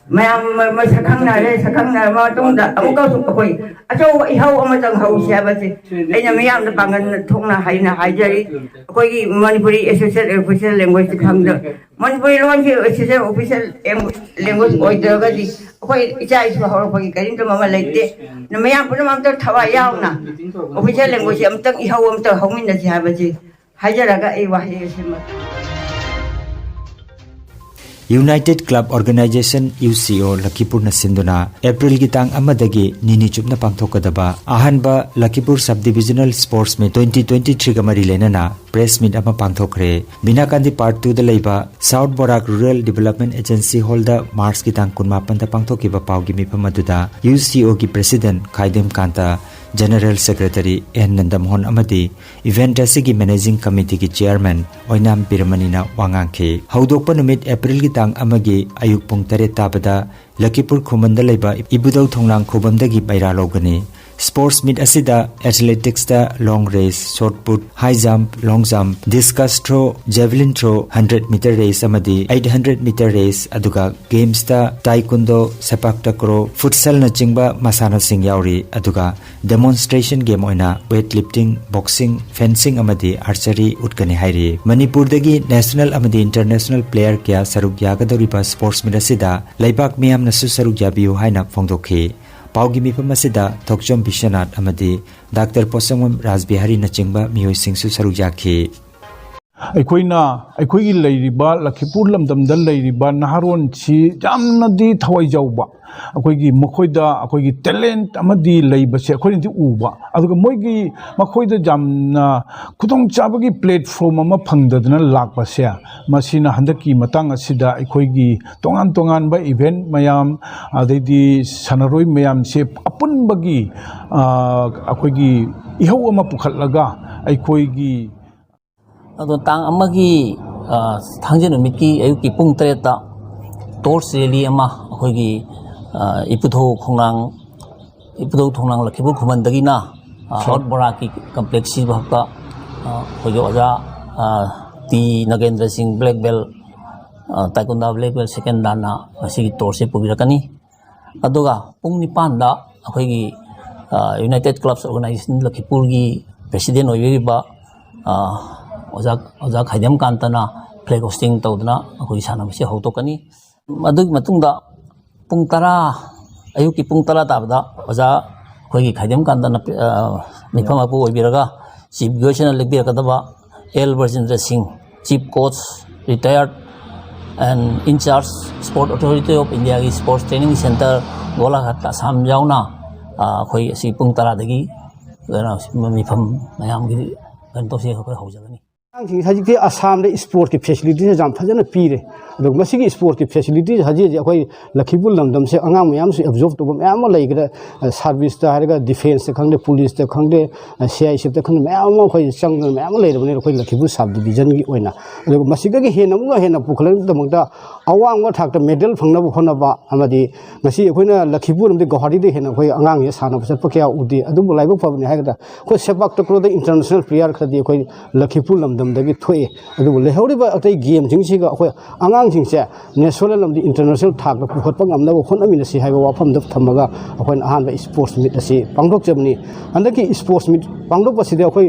ꯃꯌꯥꯝ ꯃ-, ꯃꯁꯛ ꯈꯪꯅꯔꯦ꯫ ꯁꯛ ꯈꯪꯅꯔꯕ ꯃꯇꯨꯡꯗ ꯑꯃꯨꯛꯀꯁꯨ ꯑꯩꯈꯣꯏ ꯑꯆꯧꯕ ꯏꯍꯧ ꯑꯃꯇꯪ ꯍꯧꯁꯤ ꯍꯥꯏꯕꯁꯦ ꯑꯩꯅ ꯃꯤꯌꯥꯝꯗ ꯄꯥꯡꯒꯜ ꯊꯣꯛꯅ ꯍꯥꯏꯅ ꯍꯥꯏꯖꯔꯤ꯫ ꯑꯩꯈꯣꯏꯒꯤ ꯃꯅꯤꯄꯨꯔꯤ ꯑꯦꯁꯣꯁꯤꯌꯦꯠ ꯑꯣꯐꯤꯁꯤꯌꯦꯜ ꯂꯦꯡꯒ꯭ꯋꯦꯖ ꯈꯪꯗ, ꯃꯅꯤꯄꯨꯔꯤ ꯂꯣꯟꯁꯤ ꯑꯣꯐꯤꯁꯤꯌꯦꯜ ꯑꯣꯐꯤꯁꯤꯌꯦꯜ ꯂꯦꯡꯒ꯭ꯋꯦꯖ ꯑꯣꯏꯗ꯭ꯔꯒꯗꯤ ꯑꯩꯈꯣꯏ ꯏꯆꯥ ꯏꯁꯨ ꯍꯧꯔꯛꯄꯒꯤ ꯀꯔꯤꯝꯇ ꯃꯃꯜ ꯂꯩꯇꯦ꯫ ꯑꯗꯨꯅ ꯃꯌꯥꯝ ꯄꯨꯝꯅꯃꯛ ꯑꯝꯇ ꯊꯋꯥꯏ ꯌꯥꯎꯅ ꯑꯣꯐꯤꯁꯤꯌꯦꯜ ꯂꯦꯡꯒ꯭ꯋꯦꯖꯁꯤ ꯑꯝꯇꯪ ꯏꯍꯧ ꯑꯝꯇ ꯍꯧꯃꯤꯟꯅꯁꯤ ꯍꯥꯏꯕꯁꯤ ꯍꯥꯏꯖꯔꯒ ꯑꯩ ꯋꯥꯍꯩ ꯑꯁꯤꯃ United Club Organization, U C O, ꯂꯈꯤꯄꯨꯔꯅ ꯁꯤꯟꯗꯨꯅ ꯑꯦꯄ꯭ꯔꯤꯜꯒꯤ ꯇꯥꯡ ꯑꯃꯗꯒꯤ ꯅꯤꯅꯤ ꯆꯨꯞꯅ ꯄꯥꯡꯊꯣꯛꯀꯗꯕ ꯑꯍꯥꯟꯕ ꯂꯈꯤꯄꯨꯔ Sub Divisional Sports Meet twenty twenty-threeꯒ ꯃꯔꯤ ꯂꯩꯅꯅ press meet ꯑꯃ ꯄꯥꯡꯊꯣꯛꯈ꯭ꯔꯦ꯫ ꯕꯤꯅꯥꯀꯥꯟꯗꯤ Part twoꯗ ꯂꯩꯕ South Barak Rural Development Agency Hallꯗ Marchꯀꯤ ꯇꯥꯡ ꯀꯨꯟꯃꯥꯄꯟꯗ ꯄꯥꯡꯊꯣꯛꯈꯤꯕ ꯄꯥꯎꯒꯤ ꯃꯤꯐꯝ ꯑꯗꯨꯗ U C Oꯒꯤ President ꯈꯥꯏꯗꯦꯝ ꯀꯥꯟꯇ, General Secretary N ꯅꯟꯗꯃꯣꯍꯟ ꯑꯃꯗꯤ event ꯑꯁꯤꯒꯤ Managing Committeeꯒꯤ Chairman ꯑꯣꯏꯅꯥꯝ ꯕꯤꯔꯃꯅꯤꯅ ꯋꯥ ꯉꯥꯡꯈꯤ꯫ ꯍꯧꯗꯣꯛꯄ ꯅꯨꯃꯤꯠ ꯑꯦꯄ꯭ꯔꯤꯜꯒꯤ ꯇꯥꯡ ꯑꯃꯒꯤ ꯑꯌꯨꯛ ꯄꯨꯡ ꯇꯔꯦꯠ ꯇꯥꯕꯗ ꯂꯈꯤꯄꯨꯔ ꯈꯨꯃꯟꯗ ꯂꯩꯕ ꯏꯕꯨꯙꯧ ꯊꯣꯡꯅꯥꯡ ꯈꯨꯕꯝꯗꯒꯤ ꯃꯩꯔꯥ ꯂꯧꯒꯅꯤ꯫ Sports meet ꯑꯁꯤꯗ athleticsꯇ long race, shot put, high jump, long jump, discus throw, javelin throw, hundred meter race ꯑꯃꯗꯤ eight hundred meter race, ꯑꯗꯨꯒ gamesꯇ taekwondo, sepak takraw, futsalꯅꯆꯤꯡꯕ ꯃꯁꯥꯟꯅꯁꯤꯡ ꯌꯥꯎꯔꯤ꯫ ꯑꯗꯨꯒ demonstration game ꯑꯣꯏꯅ weight lifting, boxing, fencing ꯑꯃꯗꯤ archery ꯎꯠꯀꯅꯤ ꯍꯥꯏꯔꯤ꯫ ꯃꯅꯤꯄꯨꯔꯗꯒꯤ national ꯑꯃꯗꯤ international player ꯀꯌꯥ ꯁꯔꯨꯛ ꯌꯥꯒꯗꯧꯔꯤꯕ sports meet ꯑꯁꯤꯗ ꯂꯩꯕꯥꯛ ꯃꯤꯌꯥꯝꯅꯁꯨ ꯁꯔꯨꯛ ꯌꯥꯕꯤꯌꯨ ꯍꯥꯏꯅ ꯐꯣꯡꯗꯣꯛꯈꯤ꯫ ꯄꯥꯎꯒꯤ ꯃꯤꯐꯝ ꯑꯁꯤꯗ ꯊꯣꯛꯆꯣꯝ ꯕꯤꯁ꯭ꯋꯅꯥꯊ ꯑꯃꯗꯤ ꯗꯥꯛꯇꯔ ꯄꯣꯠꯁꯪꯕꯝ ꯔꯥꯖꯕꯤꯍꯥꯔꯤꯅꯆꯤꯡꯕ ꯃꯤꯑꯣꯏꯁꯤꯡꯁꯨ ꯁꯔꯨꯛ ꯌꯥꯈꯤ꯫ ꯑꯩꯈꯣꯏꯅ ꯑꯩꯈꯣꯏꯒꯤ ꯂꯩꯔꯤꯕ ꯂꯈꯤꯄꯨꯔ ꯂꯝꯗꯝꯗ ꯂꯩꯔꯤꯕ ꯅꯍꯥꯔꯣꯟꯁꯤ ꯌꯥꯝꯅꯗꯤ ꯊꯋꯥꯏ ꯌꯥꯎꯕ, ꯑꯩꯈꯣꯏꯒꯤ ꯃꯈꯣꯏꯗ ꯑꯩꯈꯣꯏꯒꯤ talent ꯑꯃꯗꯤ ꯂꯩꯕꯁꯦ ꯑꯩꯈꯣꯏꯅꯗꯤ ꯎꯕ, ꯑꯗꯨꯒ ꯃꯣꯏꯒꯤ, ꯃꯈꯣꯏꯗ ꯌꯥꯝꯅ ꯈꯨꯗꯣꯡꯆꯥꯕꯒꯤ platform ꯑꯃ ꯐꯪꯗꯗꯅ ꯂꯥꯛꯄꯁꯦ, ꯃꯁꯤꯅ ꯍꯟꯗꯛꯀꯤ ꯃꯇꯥꯡ ꯑꯁꯤꯗ ꯑꯩꯈꯣꯏꯒꯤ ꯇꯣꯉꯥꯟ ꯇꯣꯉꯥꯟꯕ event ꯃꯌꯥꯝ, ꯑꯗꯩꯗꯤ ꯁꯥꯟꯅꯔꯣꯏ ꯃꯌꯥꯝꯁꯦ ꯑꯄꯨꯟꯕꯒꯤ, ꯑ, ꯑꯩꯈꯣꯏꯒꯤ ꯏꯍꯧ ꯑꯃ ꯄꯨꯈꯠꯂꯒ ꯑꯩꯈꯣꯏꯒꯤ ꯑꯗꯣ ꯇꯥꯡ ꯑꯃꯒꯤ, ꯑ, ꯊꯥꯡꯖ ꯅꯨꯃꯤꯠꯀꯤ ꯑꯌꯨꯛꯀꯤ ꯄꯨꯡ ꯇꯔꯦꯠꯇ torch rally ꯑꯃ ꯑꯩꯈꯣꯏꯒꯤ, ꯑ, ꯏꯄꯨꯙꯧ ꯈꯣꯡꯅꯥꯡ, ꯏꯄꯨꯙꯧ ꯊꯣꯡꯅꯥꯡ ꯂꯛꯈꯤꯄꯨꯔ ꯈꯨꯃꯟꯗꯒꯤꯅ, ꯑ, ꯁꯣ- South ꯕꯣꯔꯥꯛꯀꯤ complex ꯁꯤ ꯐꯥꯎꯕ, ꯑ, ꯑꯩꯈꯣꯏꯒꯤ ꯑꯣꯖꯥ, ꯑ, ꯇꯤ ꯅꯒꯦꯟꯗ꯭ꯔ ꯁꯤꯡ, black belt, ꯑ, Taekwondo black belt second danꯅ ꯉꯁꯤꯒꯤ torchꯁꯦ ꯄꯨꯕꯤꯔꯛꯀꯅꯤ꯫ ꯑꯗꯨꯒ ꯄꯨꯡ ꯅꯤꯄꯥꯟꯗ ꯑꯩꯈꯣꯏꯒꯤ, ꯑ, United Clubs Organization ꯂꯈꯤꯄꯨꯔꯒꯤ president ꯑꯣꯏꯕꯤꯔꯤꯕ, ꯑ, ꯑꯣꯖꯥ, ꯑꯣꯖꯥ ꯈꯥꯏꯗꯦꯝ ꯀꯥꯟꯇꯅ flag hoisting ꯇꯧꯗꯨꯅ ꯑꯩꯈꯣꯏꯒꯤ ꯁꯥꯟꯅꯕꯁꯤ ꯍꯧꯗꯣꯛꯀꯅꯤ꯫ ꯑꯗꯨꯒꯤ ꯃꯇꯨꯡꯗ ꯄꯨꯡ ꯇꯔꯥ, ꯑꯌꯨꯛꯀꯤ ꯄꯨꯡ ꯇꯔꯥ ꯇꯥꯕꯗ ꯑꯣꯖꯥ ꯑꯩꯈꯣꯏꯒꯤ ꯈꯥꯏꯗꯦꯝ ꯀꯥꯟꯇꯅ, ꯑ, ꯃꯤꯐꯝ ꯃꯄꯨ ꯑꯣꯏꯕꯤꯔꯒ chief guest ꯑꯣꯏꯅ ꯂꯦꯡꯕꯤꯔꯛꯀꯗꯕ ꯑꯦꯜ ꯕ꯭ꯔꯖꯦꯟꯗ꯭ꯔ ꯁꯤꯡ, chief coach, retired and in charge Sport Authority of Indiaꯒꯤ Sports Training Centre ꯒꯣꯂꯥꯘꯥꯠ Assam ꯌꯥꯎꯅ, ꯑ, ꯑꯩꯈꯣꯏ ꯑꯁꯤ ꯄꯨꯡ ꯇꯔꯥꯗꯒꯤ ꯀꯩꯅꯣ, ꯃꯤꯐꯝ ꯃꯌꯥꯝꯒꯤ ꯀꯩꯅꯣ ꯇꯧꯁꯤ, ꯑꯩꯈꯣꯏ ꯍꯧꯖꯒꯅꯤ꯫ ꯑꯉꯥꯡꯁꯤꯡ ꯍꯧꯖꯤꯛꯇꯤ ꯑꯁꯥꯝꯗ sportsꯀꯤ facilitiesꯁꯦ ꯌꯥꯝ ꯐꯖꯅ ꯄꯤꯔꯦ꯫ ꯑꯗꯨꯒ ꯃꯁꯤꯒꯤ sportsꯀꯤ facilities ꯍꯧꯖꯤꯛ ꯍꯧꯖꯤꯛ ꯑꯩꯈꯣꯏ ꯂꯈꯤꯄꯨꯔ ꯂꯝꯗꯝꯁꯦ ꯑꯉꯥꯡ ꯃꯌꯥꯝꯁꯨ absorb ꯇꯧꯕ ꯃꯌꯥꯝ ꯑꯃ ꯂꯩꯈ꯭ꯔꯦ꯫ ꯑ, serviceꯇ ꯍꯥꯏꯔꯒ defenceꯇ ꯈꯪꯗꯦ, policeꯇ ꯈꯪꯗꯦ, ꯑ, CISFꯇ ꯈꯪꯗꯦ, ꯃꯌꯥꯝ ꯑꯃ ꯑꯩꯈꯣꯏ ꯆꯪꯗꯅ ꯃꯌꯥꯝ ꯑꯃ ꯂꯩꯔꯕꯅꯤꯅ ꯑꯩꯈꯣꯏ ꯂꯈꯤꯄꯨꯔ subdivisionꯒꯤ ꯑꯣꯏꯅ꯫ ꯑꯗꯨꯒ ꯃꯁꯤꯗꯒꯤ ꯍꯦꯟꯅ ꯑꯃꯨꯛꯀ ꯍꯦꯟꯅ ꯄꯨꯈꯠꯂꯛꯅꯕꯒꯤꯗꯃꯛꯇ ꯑꯋꯥꯡꯕ ꯊꯥꯛꯇ medal ꯐꯪꯅꯕ ꯍꯣꯠꯅꯕ ꯑꯃꯗꯤ ꯉꯁꯤ ꯑꯩꯈꯣꯏꯅ ꯂꯈꯤꯄꯨꯔ ꯑꯃꯗꯤ ꯒꯧꯍꯥꯇꯤꯗ ꯍꯦꯟꯅ ꯑꯩꯈꯣꯏ ꯑꯉꯥꯡꯁꯦ ꯁꯥꯟꯅꯕ ꯆꯠꯄ ꯀꯌꯥ ꯎꯗꯦ꯫ ꯑꯗꯨꯕꯨ ꯂꯥꯏꯕꯛ ꯐꯕꯅꯤ ꯍꯥꯏꯒꯗ꯭ꯔꯥ, ꯑꯩꯈꯣꯏ ꯁꯦꯄꯥꯛ ꯇꯀ꯭ꯔꯣꯗ international player ꯈꯔꯗꯤ ꯑꯩꯈꯣꯏ ꯂꯈꯤꯄꯨꯔ ꯂꯝꯗꯝꯗꯒꯤ ꯊꯣꯛꯑꯦ꯫ ꯑꯗꯨꯕꯨ ꯂꯩꯍꯧꯔꯤꯕ ꯑꯇꯩ gameꯁꯤꯡꯁꯤꯒ ꯑꯩꯈꯣꯏ ꯑꯉꯥꯡꯁꯤꯡꯁꯦ national ꯑꯃꯗꯤ international ꯊꯥꯛꯇ ꯄꯨꯈꯠꯄ ꯉꯝꯅꯕ ꯍꯣꯠꯅꯃꯤꯟꯅꯁꯤ ꯍꯥꯏꯕ ꯋꯥꯐꯝꯗ ꯊꯝꯃꯒ ꯑꯩꯈꯣꯏꯅ ꯑꯍꯥꯟꯕ sports meet ꯑꯁꯤ ꯄꯥꯡꯊꯣꯛꯆꯕꯅꯤ꯫ ꯍꯟꯗꯛꯀꯤ sports meet ꯄꯥꯡꯊꯣꯛꯄꯁꯤꯗ ꯑꯩꯈꯣꯏ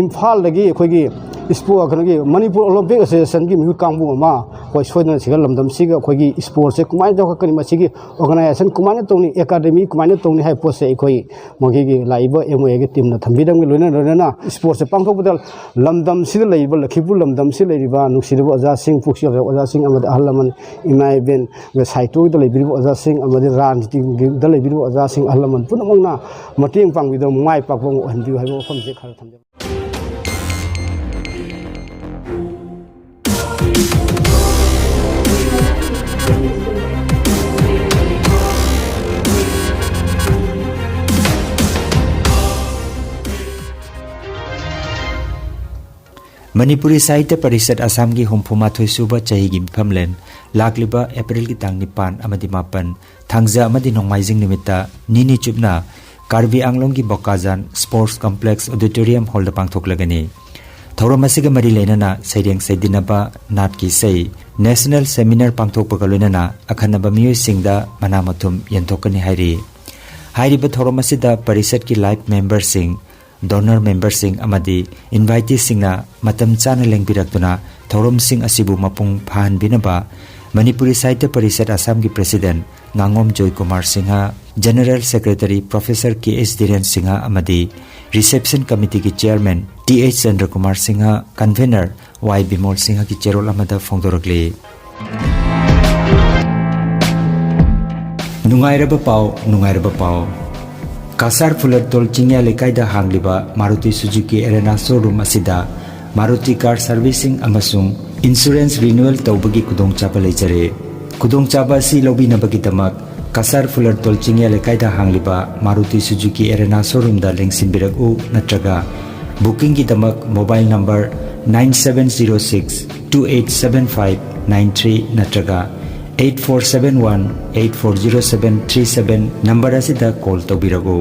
ꯏꯝꯐꯥꯜꯗꯒꯤ ꯑꯩꯈꯣꯏꯒꯤ ꯏꯁꯄꯣ-, ꯀꯩꯅꯣꯒꯤ Manipur Olympic Associationꯒꯤ ꯃꯤꯍꯨꯠ ꯀꯥꯡꯕꯨ ꯑꯃ ꯑꯩꯈꯣꯏ ꯁꯣꯏꯗꯅ ꯁꯤꯒ ꯂꯝꯗꯝꯁꯤꯒ ꯑꯩꯈꯣꯏꯒꯤ sportsꯁꯦ ꯀꯃꯥꯏꯅ ꯇꯧꯔꯛꯀꯅꯤ, ꯃꯁꯤꯒꯤ organization ꯀꯃꯥꯏꯅ ꯇꯧꯅꯤ, academy ꯀꯃꯥꯏꯅ ꯇꯧꯅꯤ ꯍꯥꯏꯕ ꯄꯣꯠꯁꯦ ꯑꯩꯈꯣꯏ ꯃꯈꯣꯏꯒꯤ ꯂꯥꯛꯏꯕ MOAꯒꯤ teamꯅ ꯊꯝꯕꯤꯔꯝꯒꯦ꯫ ꯂꯣꯏꯅ ꯂꯣꯏꯅꯅ sportsꯁꯦ ꯄꯥꯡꯊꯣꯛꯄꯗ ꯂꯝꯗꯝꯁꯤꯗ ꯂꯩꯔꯤꯕ, ꯂꯈꯤꯄꯨꯔ ꯂꯝꯗꯝꯁꯤꯗ ꯂꯩꯔꯤꯕ ꯅꯨꯡꯁꯤꯔꯕ ꯑꯣꯖꯥꯁꯤꯡ, ꯄꯨꯛꯆꯦꯜ ꯐꯖꯕ ꯑꯣꯖꯥꯁꯤꯡ ꯑꯃꯗꯤ ꯑꯍꯜ ꯂꯃꯟ, ꯏꯃꯥ ꯏꯕꯦꯟ, ꯁꯥꯍꯤꯇ꯭ꯌꯒꯤꯗ ꯂꯩꯕꯤꯔꯤꯕ ꯑꯣꯖꯥꯁꯤꯡ ꯑꯃꯗꯤ ꯔꯥꯖꯅꯤꯇꯤꯒꯤꯗ ꯂꯩꯕꯤꯔꯤꯕ ꯑꯣꯖꯥꯁꯤꯡ, ꯑꯍꯜ ꯂꯃꯟ ꯄꯨꯝꯅꯃꯛꯅ ꯃꯇꯦꯡ ꯄꯥꯡꯕꯤꯗꯨꯅ ꯃꯥꯏ ꯄꯥꯛꯄ ꯑꯃ ꯑꯣꯏꯍꯟꯕꯤꯌꯨ ꯍꯥꯏꯕ ꯋꯥꯐꯝꯁꯦ ꯈꯔ ꯊꯝꯖꯕꯅꯤ꯫ ꯃꯅꯤꯄꯨꯔꯤ ꯁꯥꯍꯤꯇ꯭ꯌ ꯄꯔꯤꯁꯠ ꯑꯁꯥꯝꯒꯤ ꯍꯨꯝꯐꯨ ꯃꯥꯊꯣꯏ ꯁꯨꯕ ꯆꯍꯤꯒꯤ ꯃꯤꯐꯝꯂꯦꯟ ꯂꯥꯛꯂꯤꯕ ꯑꯦꯄ꯭ꯔꯤꯜꯒꯤ ꯇꯥꯡ ꯅꯤꯄꯥꯟ ꯑꯃꯗꯤ ꯃꯥꯄꯟ, ꯊꯥꯡꯖ ꯑꯃꯗꯤ ꯅꯣꯡꯃꯥꯏꯖꯤꯡ ꯅꯨꯃꯤꯠꯇ ꯅꯤꯅꯤ ꯆꯨꯞꯅ ꯀꯥꯔꯕꯤ ꯑꯪꯂꯣꯡꯒꯤ ꯕꯣꯀꯥꯖꯥꯟ Sports Complex Auditorium Hallꯗ ꯄꯥꯡꯊꯣꯛꯂꯒꯅꯤ꯫ ꯊꯧꯔꯝ ꯑꯁꯤꯒ ꯃꯔꯤ ꯂꯩꯅꯅ ꯁꯩꯔꯦꯡ ꯁꯩꯗꯤꯟꯅꯕ, ꯅꯥꯠꯀꯤ ꯏꯁꯩ, ꯅꯦꯁꯅꯦꯜ ꯁꯦꯃꯤꯅꯥꯔ ꯄꯥꯡꯊꯣꯛꯄꯒ ꯂꯣꯏꯅꯅ ꯑꯈꯟꯅꯕ ꯃꯤꯑꯣꯏꯁꯤꯡꯗ ꯃꯅꯥ ꯃꯊꯨꯝ ꯌꯦꯟꯊꯣꯛꯀꯅꯤ ꯍꯥꯏꯔꯤ꯫ ꯍꯥꯏꯔꯤꯕ ꯊꯧꯔꯝ ꯑꯁꯤꯗ ꯄꯔꯤꯁꯠꯀꯤ ꯂꯥꯏꯐ ꯃꯦꯝꯕꯔꯁꯤꯡ, ꯗꯣꯅꯔ ꯃꯦꯝꯕꯔꯁꯤꯡ ꯑꯃꯗꯤ ꯏꯟꯚꯥꯏꯇꯤꯁꯤꯡꯅ ꯃꯇꯝ ꯆꯥꯅ ꯂꯦꯡꯕꯤꯔꯛꯇꯨꯅ ꯊꯧꯔꯝꯁꯤꯡ ꯑꯁꯤꯕꯨ ꯃꯄꯨꯡ ꯐꯥꯍꯟꯕꯤꯅꯕ ꯃꯅꯤꯄꯨꯔꯤ ꯁꯥꯍꯤꯇ꯭ꯌ ꯄꯔꯤꯁꯠ ꯑꯁꯥꯝꯒꯤ ꯄ꯭ꯔꯦꯁꯤꯗꯦꯟꯠ ꯉꯥꯉꯣꯝ Joykumar Singh, general secretary professor K H Dhiren Singh ꯑꯃꯗꯤ ꯔꯤꯁꯦꯞꯁꯟ ꯀꯃꯤꯇꯤꯒꯤ chairman T H Chandrakumar Singh, convener Y Bimol ꯁꯤꯡꯍꯒꯤ ꯆꯦꯔꯣꯜ ꯑꯃꯗ ꯐꯣꯡꯗꯣꯔꯛꯂꯤ꯫ ꯅꯨꯡꯉꯥꯏꯔꯕ ꯄꯥꯎ, ꯅꯨꯡꯉꯥꯏꯔꯕ ꯄꯥꯎ꯫ ꯀꯁꯥꯔ ꯐꯨꯂꯔꯇꯣꯜ ꯆꯤꯡꯌꯥ ꯂꯩꯀꯥꯏꯗ ꯍꯥꯡꯂꯤꯕ ꯃꯥꯔꯨꯇꯤ ꯁꯨꯖꯨꯀꯤ ꯑꯦꯔꯦꯅꯥ ꯁꯣꯔꯨꯝ ꯑꯁꯤꯗ ꯃꯥꯔꯨꯇꯤ ꯀꯥꯔ ꯁꯔꯚꯤꯁꯤꯡ ꯑꯃꯁꯨꯡ ꯏꯟꯁꯨꯔꯦꯟꯁ ꯔꯤꯅ꯭ꯌꯨꯋꯦꯜ ꯇꯧꯕꯒꯤ ꯈꯨꯗꯣꯡꯆꯥꯕ ꯂꯩꯖꯔꯦ꯫ ꯈꯨꯗꯣꯡꯆꯥꯕ ꯑꯁꯤ ꯂꯧꯕꯤꯅꯕꯒꯤꯗꯃꯛ ꯀꯁꯥꯔ ꯐꯨꯂꯔꯇꯣꯜ ꯆꯤꯡꯌꯥ ꯂꯩꯀꯥꯏꯗ ꯍꯥꯡꯂꯤꯕ ꯃꯥꯔꯨꯇꯤ ꯁꯨꯖꯨꯀꯤ ꯑꯦꯔꯦꯅꯥ ꯁꯣꯔꯨꯝꯗ ꯂꯦꯡꯁꯤꯟꯕꯤꯔꯛꯎ, ꯅꯠꯇ꯭ꯔꯒ ꯕꯨꯀꯤꯡꯒꯤꯗꯃꯛ mobile number nine seven zero six two eight seven five nine three ꯅꯠꯇ꯭ꯔꯒ eight four seven one eight four zero seven three seven number ꯑꯁꯤꯗ ꯀꯣꯜ ꯇꯧꯕꯤꯔꯛꯎ꯫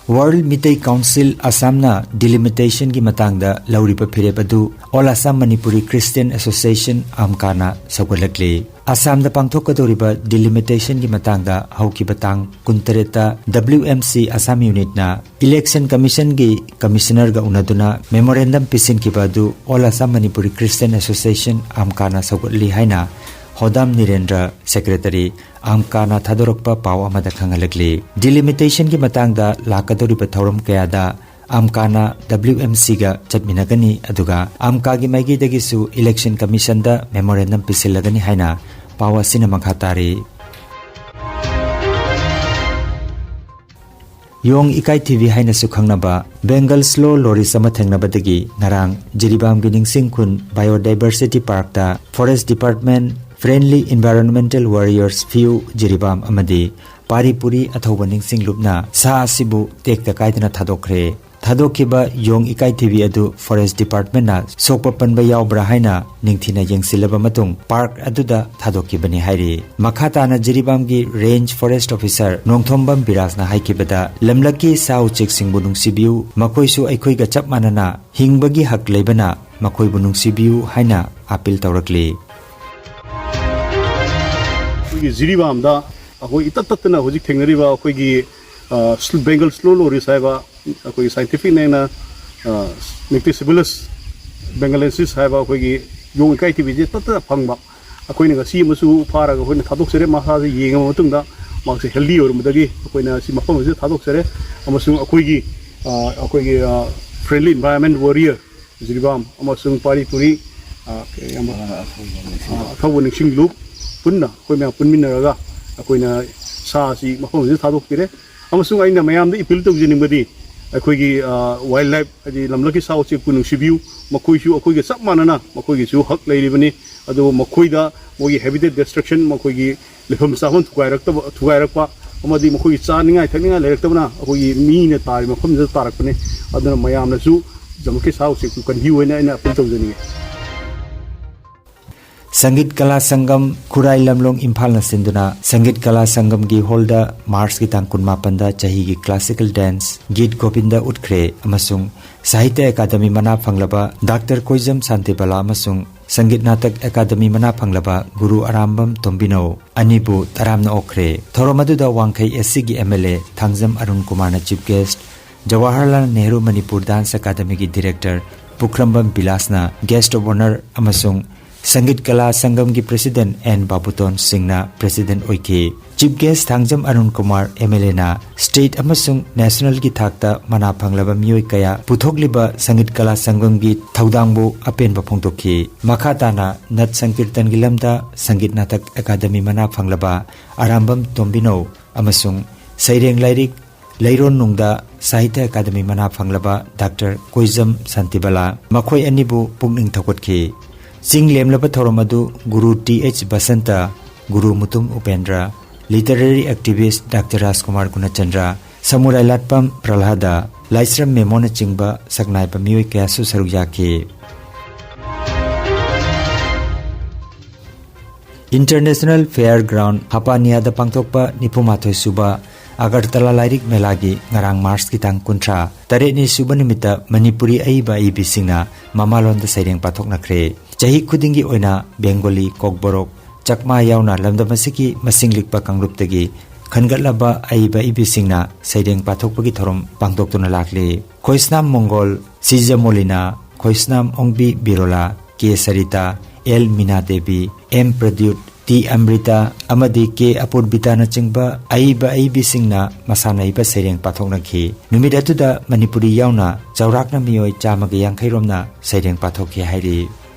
ꯋꯥꯔꯜ ꯃꯤꯇꯩ ꯀꯥꯎꯟꯁꯤꯜ ꯑꯁꯥꯝꯅ ꯗꯤꯂꯤꯃꯤꯇꯦꯁꯟꯒꯤ ꯃꯇꯥꯡꯗ ꯂꯧꯔꯤꯕ ꯐꯤꯔꯦꯞ ꯑꯗꯨ all Assam Manipuri Christian association, ꯑꯥꯝꯀꯥꯅ ꯁꯧꯒꯠꯂꯛꯂꯤ꯫ ꯑꯁꯥꯝꯗ ꯄꯥꯡꯊꯣꯛꯀꯗꯧꯔꯤꯕ ꯗꯤꯂꯤꯃꯤꯇꯦꯁꯟꯒꯤ ꯃꯇꯥꯡꯗ ꯍꯧꯈꯤꯕ ꯇꯥꯡ ꯀꯨꯟꯇꯔꯦꯠꯇ ꯗꯕ꯭ꯂꯤꯎ ꯑꯦꯝ ꯁꯤ ꯑꯁꯥꯝ ꯌꯨꯅꯤꯠꯅ ꯏꯂꯦꯛꯁꯟ ꯀꯃꯤꯁꯟꯒꯤ ꯀꯃꯤꯁꯅꯔꯒ ꯎꯅꯗꯨꯅ ꯃꯦꯃꯣꯔꯦꯟꯗꯝ ꯄꯤꯁꯤꯟꯈꯤꯕ ꯑꯗꯨ all Assam Manipuri Christian association, ꯑꯥꯝꯀꯥꯅ ꯁꯧꯒꯠꯂꯤ ꯍꯥꯏꯅ ꯍꯣꯗꯥꯝ ꯅꯤꯔꯦꯟꯗ꯭ꯔ, ꯁꯦꯀ꯭ꯔꯦꯇꯔꯤ, ꯑꯥꯝꯀꯥꯅ ꯊꯥꯗꯣꯔꯛꯄ ꯄꯥꯎ ꯑꯃꯗ ꯈꯪꯍꯜꯂꯛꯂꯤ꯫ ꯗꯤꯂꯤꯃꯤꯇꯦꯁꯟꯒꯤ ꯃꯇꯥꯡꯗ ꯂꯥꯛꯀꯗꯧꯔꯤꯕ ꯊꯧꯔꯝ ꯀꯌꯥꯗ ꯑꯥꯝꯀꯥꯅ ꯗꯕ꯭ꯂꯤꯎ ꯑꯦꯝ ꯁꯤꯒ ꯆꯠꯃꯤꯟꯅꯒꯅꯤ, ꯑꯗꯨꯒ ꯑꯥꯝꯀꯥꯒꯤ ꯃꯥꯏꯀꯩꯗꯒꯤꯁꯨ ꯏꯂꯦꯛꯁꯟ ꯀꯃꯤꯁꯟꯗ ꯃꯦꯃꯣꯔꯦꯟꯗꯝ ꯄꯤꯁꯤꯜꯂꯒꯅꯤ ꯍꯥꯏꯅ ꯄꯥꯎ ꯑꯁꯤꯅ ꯃꯈꯥ ꯇꯥꯔꯤ꯫ ꯌꯣꯡ ꯏꯀꯥꯏꯊꯤꯕꯤ ꯍꯥꯏꯅꯁꯨ ꯈꯪꯅꯕ ꯕꯦꯡꯒꯜ ꯁ꯭ꯂꯣ ꯂꯣꯔꯤꯁ ꯑꯃ ꯊꯦꯡꯅꯕꯗꯒꯤ ꯉꯔꯥꯡ ꯖꯤꯔꯤꯕꯥꯝꯒꯤ ꯅꯤꯡꯁꯤꯡ ꯈꯨꯟ ꯕꯥꯏꯑꯣꯗꯥꯏꯚꯔꯁꯤꯇꯤ ꯄꯥꯔꯛꯇ forest department friendly environmental warriors ꯐꯤꯌꯨ ꯖꯤꯔꯤꯕꯥꯝ ꯑꯃꯗꯤ ꯄꯥꯔꯤ ꯄꯨꯔꯤ ꯑꯊꯧꯕ ꯅꯤꯡꯁꯤꯡ ꯂꯨꯞꯅ ꯁꯥ ꯑꯁꯤꯕꯨ ꯇꯦꯛꯇ ꯀꯥꯏꯗꯅ ꯊꯥꯗꯣꯛꯈ꯭ꯔꯦ꯫ ꯊꯥꯗꯣꯛꯈꯤꯕ ꯌꯣꯡ ꯏꯀꯥꯏꯊꯤꯕꯤ ꯑꯗꯨ ꯐꯣꯔꯦꯁ ꯗꯤꯄꯥꯔꯠꯃꯦꯟꯅ ꯁꯣꯛꯄ ꯄꯟꯕ ꯌꯥꯎꯕ꯭ꯔꯥ ꯍꯥꯏꯅ ꯅꯤꯡꯊꯤꯅ ꯌꯦꯡꯁꯤꯜꯂꯕ ꯃꯇꯨꯡ ꯄꯥꯔꯛ ꯑꯗꯨꯗ ꯊꯥꯗꯣꯛꯈꯤꯕꯅꯤ ꯍꯥꯏꯔꯤ꯫ ꯃꯈꯥ ꯇꯥꯅ ꯖꯤꯔꯤꯕꯥꯝꯒꯤ ꯔꯦꯟꯖ ꯐꯣꯔꯦꯁ ꯑꯣꯐꯤꯁꯥꯔ ꯅꯣꯡꯊꯣꯝꯕꯝ ꯕꯤꯔꯥꯖꯅ ꯍꯥꯏꯈꯤꯕꯗ, ꯂꯝꯂꯛꯀꯤ ꯁꯥ ꯎꯆꯦꯛꯁꯤꯡꯕꯨ ꯅꯨꯡꯁꯤꯕꯤꯌꯨ, ꯃꯈꯣꯏꯁꯨ ꯑꯩꯈꯣꯏꯒ ꯆꯞ ꯃꯥꯟꯅꯅ ꯍꯤꯡꯕꯒꯤ ꯍꯛ ꯂꯩꯕꯅ ꯃꯈꯣꯏꯕꯨ ꯅꯨꯡꯁꯤꯕꯤꯌꯨ ꯍꯥꯏꯅ ꯑꯥꯄꯤꯜ ꯇꯧꯔꯛꯂꯤ꯫ ꯑꯩꯈꯣꯏꯒꯤ ꯖꯤꯔꯤꯕꯥꯝꯗ ꯑꯩꯈꯣꯏ ꯏꯇꯠ ꯇꯠꯇꯅ ꯍꯧꯖꯤꯛ ꯊꯦꯡꯅꯔꯤꯕ ꯑꯩꯈꯣꯏꯒꯤ ꯕꯦꯡꯒꯜ ꯁ꯭ꯂꯣ ꯂꯣꯔꯤꯁ ꯍꯥꯏꯕ ꯑꯩꯈꯣꯏꯒꯤ ꯁꯥꯏꯟꯇꯤꯐꯤꯛ ꯅꯦꯝꯅ ꯅꯤꯛꯇꯤꯁꯤꯕꯨꯂꯁ ꯕꯦꯡꯒꯂꯦꯟꯁꯤꯁ ꯍꯥꯏꯕ ꯑꯩꯈꯣꯏꯒꯤ ꯌꯣꯡ ꯏꯀꯥꯏ ꯊꯤꯕꯤꯁꯦ ꯇꯠꯇꯅ ꯐꯪꯕ꯫ ꯑꯩꯈꯣꯏꯅ ꯉꯁꯤ ꯑꯃꯁꯨ ꯐꯥꯔꯒ ꯑꯩꯈꯣꯏꯅ ꯊꯥꯗꯣꯛꯆꯔꯦ꯫ ꯃꯁꯥꯁꯦ ꯌꯦꯡꯉꯕ ꯃꯇꯨꯡꯗ ꯃꯍꯥꯛꯁꯦ ꯍꯦꯜꯗꯤ ꯑꯣꯏꯔꯝꯕꯗꯒꯤ ꯑꯩꯈꯣꯏꯅ ꯁꯤ ꯃꯐꯝ ꯑꯁꯤꯗ ꯊꯥꯗꯣꯛꯆꯔꯦ꯫ ꯑꯃꯁꯨꯡ ꯑꯩꯈꯣꯏꯒꯤ ꯑꯩꯈꯣꯏꯒꯤ ꯐ꯭ꯔꯦꯟꯂꯤ ꯏꯟꯚꯥꯏꯔꯣꯟꯃꯦꯟ ꯋꯥꯔꯤꯌꯔ ꯖꯤꯔꯤꯕꯥꯝ ꯑꯃꯁꯨꯡ ꯄꯥꯔꯤ ꯄꯨꯔꯤ ꯑ, ꯀꯩ ꯍꯥꯏꯕ? ꯑ, ꯑꯊꯧꯕ ꯅꯤꯡꯁꯤꯡ ꯂꯨꯞ ꯄꯨꯟꯅ ꯑꯩꯈꯣꯏ ꯃꯌꯥꯝ ꯄꯨꯟꯃꯤꯟꯅꯔꯒ ꯑꯩꯈꯣꯏꯅ ꯁꯥ ꯑꯁꯤ ꯃꯐꯝ ꯑꯁꯤꯗ ꯊꯥꯗꯣꯛꯄꯤꯔꯦ꯫ ꯑꯃꯁꯨꯡ ꯑꯩꯅ ꯃꯌꯥꯝꯗ ꯑꯄꯤꯜ ꯇꯧꯖꯅꯤꯡꯕꯗꯤ ꯑꯩꯈꯣꯏꯒꯤ ꯋꯥꯏꯜ ꯂꯥꯏꯐ, ꯍꯥꯏꯗꯤ ꯂꯝꯂꯛꯀꯤ ꯁꯥ ꯎꯆꯦꯛꯄꯨ ꯅꯨꯡꯁꯤꯕꯤꯌꯨ, ꯃꯈꯣꯏꯁꯨ ꯑꯩꯈꯣꯏꯒ ꯆꯞ ꯃꯥꯟꯅꯅ ꯃꯈꯣꯏꯒꯤꯁꯨ ꯍꯛ ꯂꯩꯔꯤꯕꯅꯤ꯫ ꯑꯗꯨꯕꯨ ꯃꯈꯣꯏꯗ ꯃꯣꯏꯒꯤ ꯍꯦꯕꯤꯇꯦꯠ ꯗꯤꯁꯇ꯭ꯔꯛꯁꯟ, ꯃꯈꯣꯏꯒꯤ ꯂꯩꯐꯝ ꯆꯥꯐꯝ ꯊꯨꯒꯥꯏꯔꯛꯇꯕ, ꯊꯨꯒꯥꯏꯔꯛꯄ ꯑꯃꯗꯤ ꯃꯈꯣꯏꯒꯤ ꯆꯥꯅꯤꯡꯉꯥꯏ ꯊꯛꯅꯤꯡꯉꯥꯏ ꯂꯩꯔꯛꯇꯕꯅ ꯑꯩꯈꯣꯏꯒꯤ ꯃꯤꯅ ꯇꯥꯔꯤꯕ ꯃꯐꯝꯁꯤꯗ ꯇꯥꯔꯛꯄꯅꯤ꯫ ꯑꯗꯨꯅ ꯃꯌꯥꯝꯅꯁꯨ ꯂꯝꯂꯛꯀꯤ ꯁꯥ ꯎꯆꯦꯛꯄꯨ ꯀꯟꯕꯤꯌꯨ ꯍꯥꯏꯅ ꯑꯩꯅ ꯑꯄꯤꯜ ꯇꯧꯖꯅꯤꯡꯉꯤ꯫ ꯁꯪꯒꯤꯠ ꯀꯂꯥ ꯁꯪꯒꯝ, ꯈꯨꯔꯥꯏ ꯂꯝꯂꯣꯡ ꯏꯝꯐꯥꯜꯅ ꯁꯤꯟꯗꯨꯅ ꯁꯪꯒꯤꯠ ꯀꯂꯥ ꯁꯪꯒꯝꯒꯤ ꯍꯣꯜꯗ ꯃꯥꯔꯆꯀꯤ ꯇꯥꯡ ꯀꯨꯟꯃꯥꯄꯟꯗ ꯆꯍꯤꯒꯤ ꯀ꯭ꯂꯥꯁꯤꯀꯦꯜ ꯗꯥꯟꯁ ꯒꯤꯠ ꯒꯣꯕꯤꯟꯗ ꯎꯠꯈ꯭ꯔꯦ ꯑꯃꯁꯨꯡ ꯁꯥꯍꯤꯇ꯭ꯌ ꯑꯦꯀꯥꯗꯃꯤ ꯃꯅꯥ ꯐꯪꯂꯕ ꯗꯥꯛꯇꯔ ꯀꯣꯏꯖꯝ ꯁꯥꯟꯇꯤꯕꯂꯥ ꯑꯃꯁꯨꯡ ꯁꯪꯒꯤꯠ ꯅꯥꯇꯛ ꯑꯦꯀꯥꯗꯃꯤ ꯃꯅꯥ ꯐꯪꯂꯕ ꯒꯨꯔꯨ ꯑꯔꯥꯝꯕꯝ ꯇꯣꯝꯕꯤꯅꯧ ꯑꯅꯤꯕꯨ ꯇꯔꯥꯝꯅ ꯑꯣꯛꯈ꯭ꯔꯦ꯫ ꯊꯧꯔꯝ ꯑꯗꯨꯗ ꯋꯥꯡꯈꯩ ꯑꯦꯁ ꯁꯤꯒꯤ M L A Thangjam Arun ꯀꯨꯃꯥꯔꯅ chief guest, Jawaharlal Nehru Manipur dance ꯑꯦꯀꯥꯗꯃꯤꯒꯤ ꯗꯤꯔꯦꯛꯇꯔ ꯄꯨꯈ꯭ꯔꯝꯕꯝ ꯕꯤꯂꯥꯁꯅ ꯒꯦꯁ꯭ꯠ ꯑꯣꯐ ꯑꯣꯅꯔ ꯑꯃꯁꯨꯡ ꯁꯪꯒꯤꯠ ꯀꯂꯥ ꯁꯪꯒꯝꯒꯤ ꯄ꯭ꯔꯦꯁꯤꯗꯦꯟꯠ ꯑꯦꯟ ꯕꯥꯕꯨꯇꯣꯟ ꯁꯤꯡꯅ ꯄ꯭ꯔꯦꯁꯤꯗꯦꯟꯠ ꯑꯣꯏꯈꯤ꯫ Chief guest Thangjam Arun Kumar M L ꯑꯦꯅ ꯁ꯭ꯇꯦꯠ ꯑꯃꯁꯨꯡ ꯅꯦꯁꯅꯦꯜꯒꯤ ꯊꯥꯛꯇ ꯃꯅꯥ ꯐꯪꯂꯕ ꯃꯤꯑꯣꯏ ꯀꯌꯥ ꯄꯨꯊꯣꯛꯂꯤꯕ ꯁꯪꯒꯤꯠ ꯀꯂꯥ ꯁꯪꯒꯝꯒꯤ ꯊꯧꯗꯥꯡꯕꯨ ꯑꯄꯦꯟꯕ ꯐꯣꯡꯗꯣꯛꯈꯤ꯫ ꯃꯈꯥ ꯇꯥꯅ ꯅꯠ ꯁꯪꯀꯤꯔꯇꯟꯒꯤ ꯂꯝꯗ ꯁꯪꯒꯤꯠ ꯅꯥꯇꯛ ꯑꯦꯀꯥꯗꯃꯤ ꯃꯅꯥ ꯐꯪꯂꯕ ꯑꯔꯥꯝꯕꯝ ꯇꯣꯝꯕꯤꯅꯧ ꯑꯃꯁꯨꯡ ꯁꯩꯔꯦꯡ ꯂꯥꯏꯔꯤꯛ ꯂꯩꯔꯣꯟ ꯅꯨꯡꯗ ꯁꯥꯍꯤꯇ꯭ꯌ ꯑꯦꯀꯥꯗꯃꯤ ꯃꯅꯥ ꯐꯪꯂꯕ ꯗꯥꯛꯇꯔ ꯀꯣꯏꯖꯝ ꯁꯥꯟꯇꯤꯕꯂꯥ, ꯃꯈꯣꯏ ꯑꯅꯤꯕꯨ ꯄꯨꯛꯅꯤꯡ ꯊꯧꯒꯠꯈꯤ꯫ ꯆꯤꯡ ꯂꯦꯝꯂꯕ ꯊꯧꯔꯝ ꯑꯗꯨ ꯒꯨꯔꯨ ꯇꯤ ꯑꯩꯆ ꯕꯁꯟꯇ, ꯒꯨꯔꯨ ꯃꯨꯇꯨꯝ ꯎꯄꯦꯟꯗ꯭ꯔ, ꯂꯤꯇꯔꯦꯔꯤ ꯑꯦꯛꯇꯤꯚꯤꯁ꯭ꯠ ꯗꯥꯛꯇꯔ ꯔꯥꯖꯀꯨꯃꯥꯔ ꯒꯨꯅꯆꯟꯗ꯭ꯔ, ꯁꯃꯨꯔꯥꯏ ꯂꯥꯠꯄꯝ ꯄ꯭ꯔꯜꯍꯥꯗ, ꯂꯥꯏꯁ꯭ꯔꯝ ꯃꯦꯃꯣꯅꯆꯤꯡꯕ ꯁꯛꯅꯥꯏꯕ ꯃꯤꯑꯣꯏ ꯀꯌꯥꯁꯨ ꯁꯔꯨꯛ ꯌꯥꯈꯤ꯫ International Fair Ground ꯍꯄꯥꯅꯤꯌꯥꯗ ꯄꯥꯡꯊꯣꯛꯄ ꯅꯤꯐꯨ ꯃꯥꯊꯣꯏ ꯁꯨꯕ ꯑꯒꯔꯇꯂꯥ ꯂꯥꯏꯔꯤꯛ ꯃꯦꯂꯥꯒꯤ ꯉꯔꯥꯡ ꯃꯥꯔꯆꯀꯤ ꯇꯥꯡ ꯀꯨꯟꯊ꯭ꯔꯥ, ꯇꯔꯦꯠꯅꯤ ꯁꯨꯕ ꯅꯨꯃꯤꯠꯇ ꯃꯅꯤꯄꯨꯔꯤ ꯑꯏꯕ ꯑꯏꯕꯤꯁꯤꯡꯅ ꯃꯃꯥꯂꯣꯟꯗ ꯁꯩꯔꯦꯡ ꯄꯥꯊꯣꯛꯅꯈ꯭ꯔꯦ꯫ ꯆꯍꯤ ꯈꯨꯗꯤꯡꯒꯤ ꯑꯣꯏꯅ ꯕꯦꯡꯒꯣꯂꯤ, ꯀꯣꯛꯕꯣꯔꯣꯛ, ꯆꯛꯃꯥ ꯌꯥꯎꯅ ꯂꯝꯗꯝ ꯑꯁꯤꯒꯤ ꯃꯁꯤꯡ ꯂꯤꯛꯄ ꯀꯥꯡꯂꯨꯞꯇꯒꯤ ꯈꯟꯒꯠꯂꯕ ꯑꯏꯕ ꯑꯏꯕꯤꯁꯤꯡꯅ ꯁꯩꯔꯦꯡ ꯄꯥꯊꯣꯛꯄꯒꯤ ꯊꯧꯔꯝ ꯄꯥꯡꯊꯣꯛꯇꯨꯅ ꯂꯥꯛꯂꯤ꯫ ꯈꯣꯏꯁꯅꯥꯝ ꯃꯣꯡꯒꯣꯜ, ꯁꯤꯖ ꯃꯣꯂꯤꯅꯥ, ꯈꯣꯏꯁꯅꯥꯝ ꯑꯣꯡꯕꯤ ꯕꯤꯔꯣꯂꯥ, ꯀꯦ Sarita, L Meena Devi, M Pradyut, T Amrita ꯑꯃꯗꯤ ꯀꯦ ꯑꯄꯨꯔꯕꯤꯇꯥꯅꯆꯤꯡꯕ ꯑꯏꯕ ꯑꯏꯕꯤꯁꯤꯡꯅ ꯃꯁꯥꯟꯅ ꯏꯕ ꯁꯩꯔꯦꯡ ꯄꯥꯊꯣꯛꯅꯈꯤ꯫ ꯅꯨꯃꯤꯠ ꯑꯗꯨꯗ ꯃꯅꯤꯄꯨꯔꯤ ꯌꯥꯎꯅ ꯆꯥꯎꯔꯥꯛꯅ ꯃꯤꯑꯣꯏ ꯆꯥꯝꯃꯒ ꯌꯥꯡꯈꯩ ꯔꯣꯝꯅ ꯁꯩꯔꯦꯡ ꯄꯥꯊꯣꯛꯈꯤ ꯍꯥꯏꯔꯤ꯫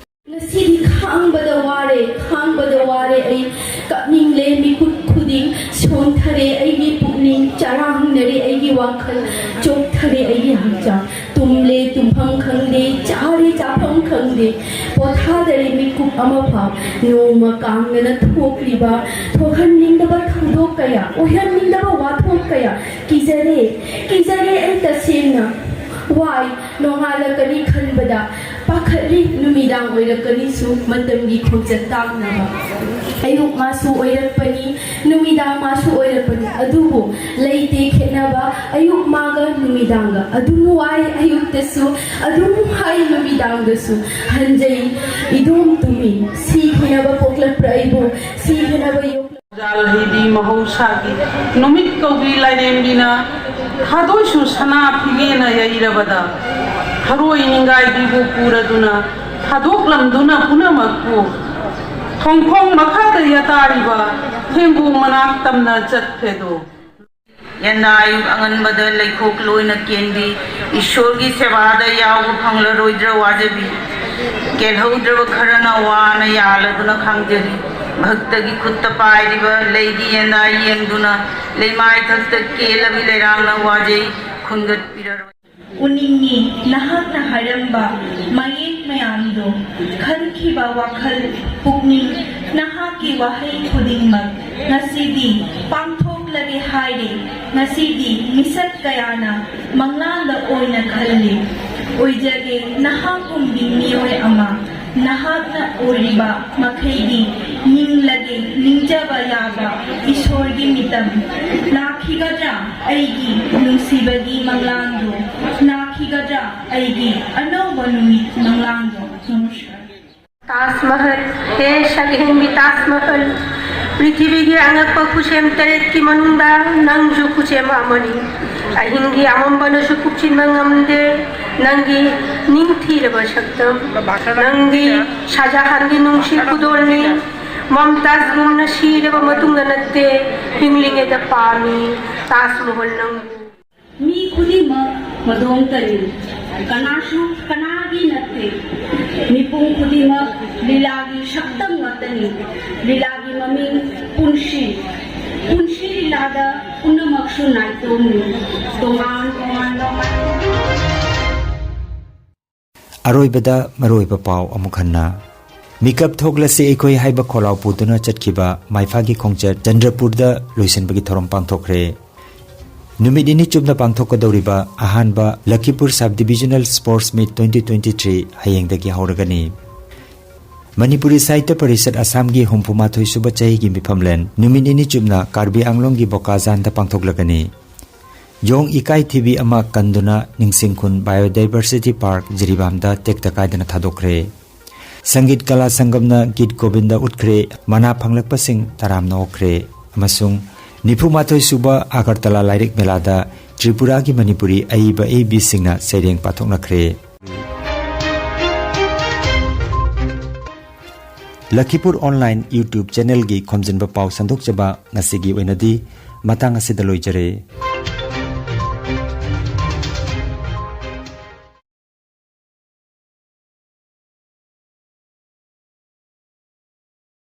ꯉꯁꯤꯗꯤ ꯈꯥꯡꯕꯗ ꯋꯥꯔꯦ, ꯈꯥꯡꯕꯗ ꯋꯥꯔꯦ ꯑꯩ꯫ ꯀꯞꯅꯤꯡꯂꯦ ꯃꯤꯀꯨꯞ ꯈꯨꯗꯤꯡ, ꯁꯣꯟꯊꯔꯦ ꯑꯩꯒꯤ ꯄꯨꯛꯅꯤꯡ, ꯆꯔꯥꯡꯅꯔꯦ ꯑꯩꯒꯤ ꯋꯥꯈꯜ, ꯆꯣꯛꯊꯔꯦ ꯑꯩꯒꯤ ꯍꯛꯆꯥꯡ꯫ ꯇꯨꯝꯂꯦ ꯇꯨꯝꯐꯝ ꯈꯪꯗꯦ, ꯆꯥꯔꯦ ꯆꯥꯐꯝ ꯈꯪꯗꯦ, ꯄꯣꯊꯥꯗꯔꯦ ꯃꯤꯀꯨꯞ ꯑꯃꯐꯥꯎ꯫ ꯅꯣꯡꯃ ꯀꯥꯡꯅꯅ ꯊꯣꯛꯂꯤꯕ, ꯊꯣꯛꯍꯟꯅꯤꯡꯗꯕ ꯊꯧꯗꯣꯛ ꯀꯌꯥ, ꯑꯣꯏꯍꯟꯅꯤꯡꯗꯕ ꯋꯥꯊꯣꯛ ꯀꯌꯥ꯫ ꯀꯤꯖꯔꯦ, ꯀꯤꯖꯔꯦ ꯑꯩ ꯇꯁꯦꯡꯅ꯫ ꯋꯥꯏ, ꯅꯣꯡꯉꯥꯜꯂꯛꯀꯅꯤ ꯈꯟꯕꯗ ꯄꯥꯈꯠꯂꯤ, ꯅꯨꯃꯤꯗꯥꯡ ꯑꯣꯏꯔꯛꯀꯅꯤꯁꯨ ꯃꯇꯝꯒꯤ ꯈꯣꯡꯆꯠ ꯇꯥꯡꯅꯕ꯫ ꯑꯌꯨꯛ ꯃꯥꯁꯨ ꯑꯣꯏꯔꯛꯄꯅꯤ, ꯅꯨꯃꯤꯗꯥꯡ ꯃꯥꯁꯨ ꯑꯣꯏꯔꯛꯄꯅꯤ, ꯑꯗꯨꯕꯨ ꯂꯩꯇꯦ ꯈꯦꯠꯅꯕ ꯑꯌꯨꯛ ꯃꯥꯒ ꯅꯨꯃꯤꯗꯥꯡꯒ꯫ ꯑꯗꯨꯝ ꯋꯥꯏ ꯑꯌꯨꯛꯇꯁꯨ, ꯑꯗꯨꯝ ꯋꯥꯏ ꯅꯨꯃꯤꯗꯥꯡꯗꯁꯨ꯫ ꯍꯟꯖꯩ ꯏꯗꯣꯝ ꯇꯨꯃꯤ, ꯁꯤꯈꯤꯅꯕ ꯄꯣꯛꯂꯛꯄ꯭ꯔꯥ ꯑꯩꯕꯨ, ꯁꯤꯈꯤꯅꯕ ꯌꯣꯛꯂꯛꯄ꯭ꯔꯥ? ꯖꯥꯜ ꯍꯩꯕꯤ ꯃꯍꯧꯁꯥꯒꯤ ꯅꯨꯃꯤꯠ ꯀꯧꯕꯤ ꯂꯥꯏꯔꯦꯝꯕꯤꯅ ꯊꯥꯗꯣꯏꯁꯨ ꯁꯅꯥ ꯐꯤꯒꯦꯅ ꯌꯩꯔꯕꯗ, ꯊꯔꯣꯏ ꯅꯤꯡꯒꯥꯏꯕꯤꯕꯨ ꯄꯨꯔꯗꯨꯅ ꯊꯥꯗꯣꯛꯂꯝꯗꯨꯅ ꯄꯨꯝꯅꯃꯛꯄꯨ ꯊꯣꯡꯈꯣꯡ ꯃꯈꯥꯗ ꯌꯥꯇꯥꯔꯤꯕ ꯊꯦꯡꯒꯨ ꯃꯅꯥꯛ ꯇꯝꯅ ꯆꯠꯈ꯭ꯔꯦꯗꯣ꯫ ꯌꯦꯟꯗꯥ ꯑꯌꯨꯛ ꯑꯉꯟꯕꯗ ꯂꯩꯈꯣꯛ ꯂꯣꯏꯅ ꯀꯦꯟꯕꯤ, ꯏꯁꯣꯔꯒꯤ ꯁꯦꯕꯥꯗ ꯌꯥꯎꯕ ꯐꯪꯂꯔꯣꯏꯗ꯭ꯔ ꯋꯥꯖꯕꯤ꯫ ꯀꯦꯜꯍꯧꯗ꯭ꯔꯕ ꯈꯔꯅ ꯋꯥꯅ ꯌꯥꯜꯂꯗꯨꯅ ꯈꯥꯡꯖꯔꯤ꯫ ꯚꯛꯇꯒꯤ ꯈꯨꯠꯇ ꯄꯥꯏꯔꯤꯕ ꯂꯩꯒꯤ ꯌꯦꯟꯗꯥ ꯌꯦꯡꯗꯨꯅ ꯂꯩꯃꯥꯏꯊꯛꯇ ꯀꯦꯜꯂꯕꯤ ꯂꯩꯔꯥꯡꯅ ꯋꯥꯖꯩ ꯈꯨꯟꯒꯠꯄꯤꯔꯔꯣꯏ꯫ ꯎꯅꯤꯡꯉꯤ ꯅꯍꯥꯛꯅ ꯍꯥꯏꯔꯝꯕ ꯃꯌꯦꯛ ꯃꯌꯥꯝꯗꯣ꯫ ꯈꯟꯈꯤꯕ ꯋꯥꯈꯜ ꯄꯨꯛꯅꯤꯡ ꯅꯍꯥꯛꯀꯤ ꯋꯥꯍꯩ ꯈꯨꯗꯤꯡꯃꯛ ꯉꯁꯤꯗꯤ ꯄꯥꯡꯊꯣꯛ ꯂꯒꯦ ꯍꯥꯏꯔꯦ꯫ ꯉꯁꯤꯗꯤ ꯃꯤꯁꯛ ꯀꯌꯥꯅ ꯃꯪꯂꯥꯟꯗ ꯑꯣꯏꯅ ꯈꯜꯂꯤ꯫ ꯑꯣꯏꯖꯒꯦ ꯅꯍꯥꯛꯀꯨꯝꯕꯤ ꯃꯤꯑꯣꯏ ꯑꯃ꯫ ꯅꯍꯥꯛꯅ ꯑꯣꯏꯔꯤꯕ ꯃꯈꯩꯗꯤ ꯅꯤꯡꯂꯒꯦ ꯅꯤꯡꯖꯕ ꯌꯥꯕ ꯏꯁꯣꯔꯒꯤ ꯃꯤꯇꯝ꯫ ꯂꯥꯛꯈꯤꯒꯗ꯭ꯔꯥ ꯑꯩꯒꯤ ꯅꯨꯡꯁꯤꯕꯒꯤ ꯃꯪꯂꯥꯟꯗꯨ? ꯂꯥꯛꯈꯤꯒꯗ꯭ꯔꯥ ꯑꯩꯒꯤ ꯑꯅꯧꯕ ꯅꯨꯃꯤꯠ ꯃꯪꯂꯥꯟꯗꯨ? ꯅꯃꯁꯀꯥꯔ꯫ ꯇꯥꯖ ꯃꯍꯜ, ꯍꯦ ꯁꯛꯍꯦꯟꯕꯤ ꯇꯥꯖ ꯃꯍꯜ, ꯄ꯭ꯔꯤꯊꯤꯕꯤꯒꯤ ꯑꯉꯛꯄ ꯈꯨꯁꯦꯝ ꯇꯔꯦꯠꯀꯤ ꯃꯅꯨꯡꯗ ꯅꯪꯁꯨ ꯈꯨꯁꯦꯝ ꯑꯃꯅꯤ꯫ ꯑꯍꯤꯡꯒꯤ ꯑꯃꯝꯕꯅꯁꯨ ꯀꯨꯞꯁꯤꯟꯕ ꯉꯝꯗꯦ ꯅꯪꯒꯤ ꯅꯤꯡꯊꯤꯔꯕ ꯁꯛꯇꯝ꯫ ꯅꯪꯗꯤ ꯁꯥꯍꯖꯍꯥꯟꯒꯤ ꯅꯨꯡꯁꯤ ꯈꯨꯗꯣꯜꯅꯤ꯫ ꯃꯝꯇꯥꯖꯒꯨꯝꯅ ꯁꯤꯔꯕ ꯃꯇꯨꯡꯗ ꯅꯠꯇꯦ, ꯍꯤꯡꯂꯤꯉꯩꯗ ꯄꯥꯝꯃꯤ ꯇꯥꯖ ꯃꯍꯜ ꯅꯪꯕꯨ꯫ ꯃꯤ ꯈꯨꯗꯤꯡꯃꯛ ꯃꯗꯣꯝꯇꯅꯤ꯫ ꯀꯅꯥꯁꯨ ꯀꯅꯥꯒꯤ ꯅꯠꯇꯦ꯫ ꯃꯤꯄꯨꯝ ꯈꯨꯗꯤꯡꯃꯛ ꯂꯤꯂꯥꯒꯤ ꯁꯛꯇꯝ ꯉꯥꯛꯇꯅꯤ꯫ ꯂꯤꯂꯥꯒꯤ ꯃꯃꯤꯡ ꯄꯨꯟꯁꯤ꯫ ꯄꯨꯟꯁꯤ ꯂꯤꯂꯥꯗ ꯄꯨꯝꯅꯃꯛꯁꯨ ꯅꯥꯏꯇꯣꯝꯅꯤ꯫ ꯇꯣꯉꯥꯟ ꯇꯣꯉꯥꯟꯕ ꯃꯥꯏꯀꯩ꯫ ꯑꯔꯣꯏꯕꯗ ꯃꯔꯨꯑꯣꯏꯕ ꯄꯥꯎ ꯑꯃꯨꯛ ꯍꯟꯅ꯫ ꯃꯤꯀꯞ ꯊꯣꯛꯂꯁꯤ ꯑꯩꯈꯣꯏ ꯍꯥꯏꯕ ꯈꯣꯜꯂꯥꯎ ꯄꯨꯗꯨꯅ ꯆꯠꯈꯤꯕ ꯃꯥꯏꯐꯥꯒꯤ ꯈꯣꯡꯆꯠ ꯆꯟꯗ꯭ꯔꯄꯨꯔꯗ ꯂꯣꯏꯁꯤꯟꯕꯒꯤ ꯊꯧꯔꯝ ꯄꯥꯡꯊꯣꯛꯈ꯭ꯔꯦ꯫ ꯅꯨꯃꯤꯠ ꯅꯤꯅꯤ ꯆꯨꯞꯅ ꯄꯥꯡꯊꯣꯛꯀꯗꯧꯔꯤꯕ ꯑꯍꯥꯟꯕ ꯂꯈꯤꯄꯨꯔ Sub Divisional Sports Meet twenty twenty three ꯍꯌꯦꯡꯗꯒꯤ ꯍꯧꯔꯒꯅꯤ꯫ ꯃꯅꯤꯄꯨꯔꯤ ꯁꯥꯍꯤꯇ꯭ꯌ ꯄꯔꯤꯁꯠ ꯑꯁꯥꯝꯒꯤ ꯍꯨꯝꯐꯨ ꯃꯥꯊꯣꯏ ꯁꯨꯕ ꯆꯍꯤꯒꯤ ꯃꯤꯐꯝꯂꯦꯟ ꯅꯨꯃꯤꯠ ꯅꯤꯅꯤ ꯆꯨꯞꯅ ꯀꯥꯔꯕꯤ ꯑꯪꯂꯣꯡꯒꯤ ꯕꯣꯀꯥꯖꯥꯟꯗ ꯄꯥꯡꯊꯣꯛꯂꯒꯅꯤ꯫ ꯌꯣꯡ ꯏꯀꯥꯏ ꯊꯤꯕꯤ ꯑꯃ ꯀꯟꯗꯨꯅ ꯅꯤꯡꯁꯤꯡ ꯈꯨꯟ Biodiversity Park ꯖꯤꯔꯤꯕꯥꯝꯗ ꯇꯦꯛꯇ ꯀꯥꯏꯗꯅ ꯊꯥꯗꯣꯛꯈ꯭ꯔꯦ꯫ ꯁꯪꯒꯤꯠ ꯀꯂꯥ ꯁꯪꯒꯝꯅ ꯒꯤꯠ ꯒꯣꯕꯤꯟꯗ ꯎꯠꯈ꯭ꯔꯦ, ꯃꯅꯥ ꯐꯪꯂꯛꯄꯁꯤꯡ ꯇꯔꯥꯝꯅ ꯑꯣꯛꯈ꯭ꯔꯦ꯫ ꯑꯃꯁꯨꯡ ꯅꯤꯐꯨ ꯃꯥꯊꯣꯏ ꯁꯨꯕ ꯑꯒꯔꯇꯂꯥ ꯂꯥꯏꯔꯤꯛ ꯃꯦꯂꯥꯗ ꯇ꯭ꯔꯤꯄꯨꯔꯥꯒꯤ ꯃꯅꯤꯄꯨꯔꯤ ꯑꯏꯕ ꯑꯏꯕꯤꯁꯤꯡꯅ ꯁꯩꯔꯦꯡ ꯄꯥꯊꯣꯛꯅꯈ꯭ꯔꯦ꯫ ꯂꯈꯤꯄꯨꯔ online YouTube channelꯒꯤ ꯈꯣꯝꯖꯤꯟꯕ ꯄꯥꯎ ꯁꯟꯗꯣꯛꯆꯕ ꯉꯁꯤꯒꯤ ꯑꯣꯏꯅꯗꯤ ꯃꯇꯥꯡ ꯑꯁꯤꯗ ꯂꯣꯏꯖꯔꯦ꯫